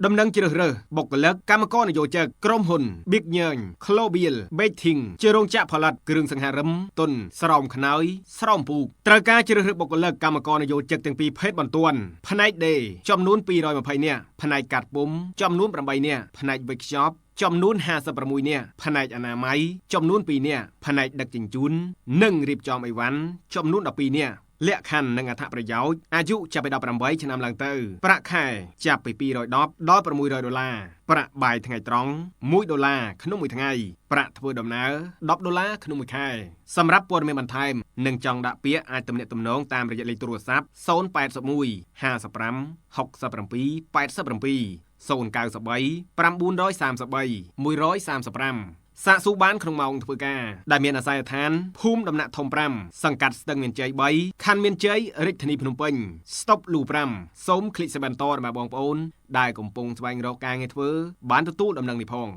ដំណឹងជ្រើសរើសបុគ្គលិកកម្មករនិយោជិកក្រុមហ៊ុន Big ញើញ Global Baking ជារោងចក្រផលិតគ្រឿងសង្ហារឹមទុនស្រោមខ្នើយស្រោមពូកត្រូវការជ្រើសរើសបុគ្គលិកកម្មករនិយោជិកទាំងពីរភេទបន្ទាន់ផ្នែកដេរចំនួន220នាក់ផ្នែកកាត់ពុំចំនួន8នាក់ផ្នែកវេចខ្ចប់ចំនួន56នាក់ផ្នែកអនាម័យចំនួន2នាក់ផ្នែកដឹកជញ្ជូននិងរៀបចំអីវ៉ាន់ចំនួន12នាក់លក្ខខណ្ឌនិងអត្ថប្រយោជន៍អាយុចាប់ពី18ឆ្នាំឡើងទៅប្រាក់ខែចាប់ពី210ដល់600ដុល្លារប្រាក់បាយថ្ងៃត្រង់1ដុល្លារក្នុងមួយថ្ងៃប្រាក់ធ្វើដំណើរ10ដុល្លារក្នុងមួយខែសម្រាប់ព័ត៌មានបន្ថែមនិងចង់ដាក់ពាក្យអាចទំនាក់ទំនងតាមរយៈលេខទូរស័ព្ទ081 55 67 87 093 933 135សាកសួរបានក្នុងម៉ោងធ្វើការដែលមានអាសយដ្ឋានភូមិដំណាក់ធំ5សង្កាត់ស្ទឹងមានជ័យ3ខណ្ឌមានជ័យរាជធានីភ្នំពេញស្តុបលូ5សូមคลิกសេបន្តរបស់បងប្អូនដែលកំពុងស្វែងរកការងារធ្វើបានទទួលដំណឹងនេះផង។